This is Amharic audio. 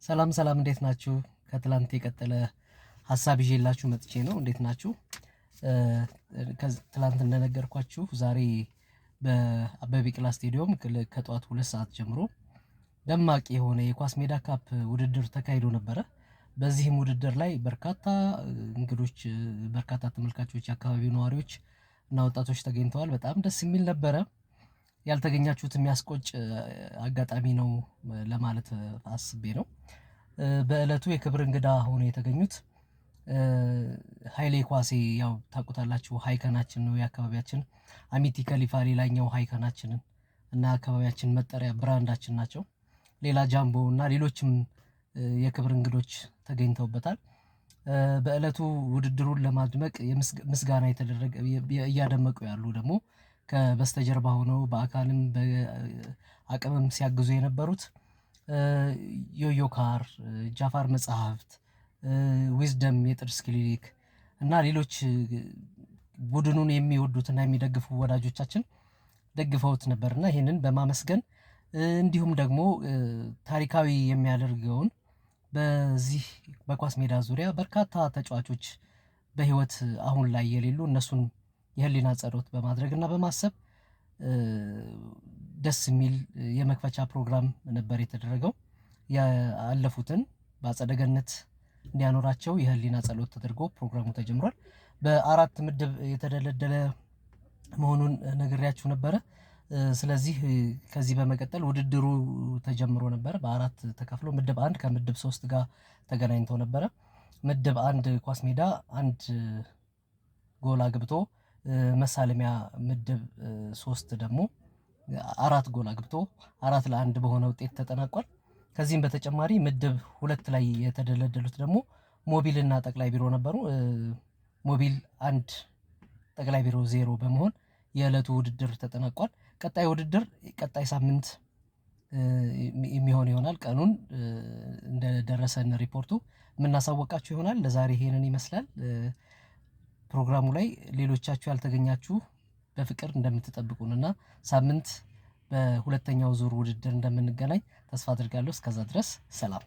ሰላም ሰላም፣ እንዴት ናችሁ? ከትላንት የቀጠለ ሀሳብ ይዤላችሁ መጥቼ ነው። እንዴት ናችሁ? ትላንት እንደነገርኳችሁ ዛሬ በአበበ ቢቂላ ስቴዲየም ከጠዋት 2 ሰዓት ጀምሮ ደማቅ የሆነ የኳስ ሜዳ cup ውድድር ተካሂዶ ነበረ። በዚህም ውድድር ላይ በርካታ እንግዶች፣ በርካታ ተመልካቾች፣ የአካባቢው ነዋሪዎች እና ወጣቶች ተገኝተዋል። በጣም ደስ የሚል ነበረ። ያልተገኛችሁት የሚያስቆጭ አጋጣሚ ነው ለማለት አስቤ ነው። በእለቱ የክብር እንግዳ ሆነው የተገኙት ሀይሌ ኳሴ፣ ያው ታውቁታላችሁ፣ icon ኣችን ነው የአካባቢያችን። አሚቲ ከሊፋ ሌላኛው icon ኣችንን እና አካባቢያችን መጠሪያ brand ኣችን ናቸው። ሌላ ጃምቦ እና ሌሎችም የክብር እንግዶች ተገኝተውበታል። በእለቱ ውድድሩን ለማድመቅ ምስጋና የተደረገ እያደመቁ ያሉ ደግሞ ከበስተጀርባ ሆነው በአካልም በአቅምም ሲያግዙ የነበሩት ዮዮ ካር፣ ጃፋር መጽሐፍት፣ ዊዝደም የጥርስ ክሊኒክ እና ሌሎች ቡድኑን የሚወዱትና የሚደግፉ ወዳጆቻችን ደግፈውት ነበርና ይህንን በማመስገን፣ እንዲሁም ደግሞ ታሪካዊ የሚያደርገውን በዚህ በኳስ ሜዳ ዙሪያ በርካታ ተጫዋቾች በህይወት አሁን ላይ የሌሉ እነሱን የህሊና ጸሎት በማድረግ እና በማሰብ ደስ የሚል የመክፈቻ ፕሮግራም ነበር የተደረገው። ያለፉትን በአጸደ ገነት እንዲያኖራቸው የህሊና ጸሎት ተደርጎ ፕሮግራሙ ተጀምሯል። በአራት ምድብ የተደለደለ መሆኑን ነግሬያችሁ ነበረ። ስለዚህ ከዚህ በመቀጠል ውድድሩ ተጀምሮ ነበር። በአራት ተከፍሎ ምድብ አንድ ከምድብ ሶስት ጋር ተገናኝተው ነበረ። ምድብ አንድ ኳስ ሜዳ አንድ ጎል አግብቶ፣ መሳለሚያ ምድብ ሶስት ደግሞ አራት ጎል አግብቶ 4-1 በሆነ ውጤት ተጠናቋል። ከዚህም በተጨማሪ ምድብ ሁለት ላይ የተደለደሉት ደግሞ ሞቢል እና ጠቅላይ ቢሮ ነበሩ። ሞቢል 1፣ ጠቅላይ ቢሮ 0 በመሆን የዕለቱ ውድድር ተጠናቋል። ቀጣይ ውድድር ቀጣይ ሳምንት የሚሆን ይሆናል። ቀኑን እንደደረሰን ሪፖርቱ የምናሳወቃችሁ ይሆናል። ለዛሬ ይሄንን ይመስላል። ፕሮግራሙ ላይ ሌሎቻችሁ ያልተገኛችሁ በፍቅር እንደምትጠብቁን እና ሳምንት በሁለተኛው ዙር ውድድር እንደምንገናኝ ተስፋ አድርጋለሁ። እስከዛ ድረስ ሰላም።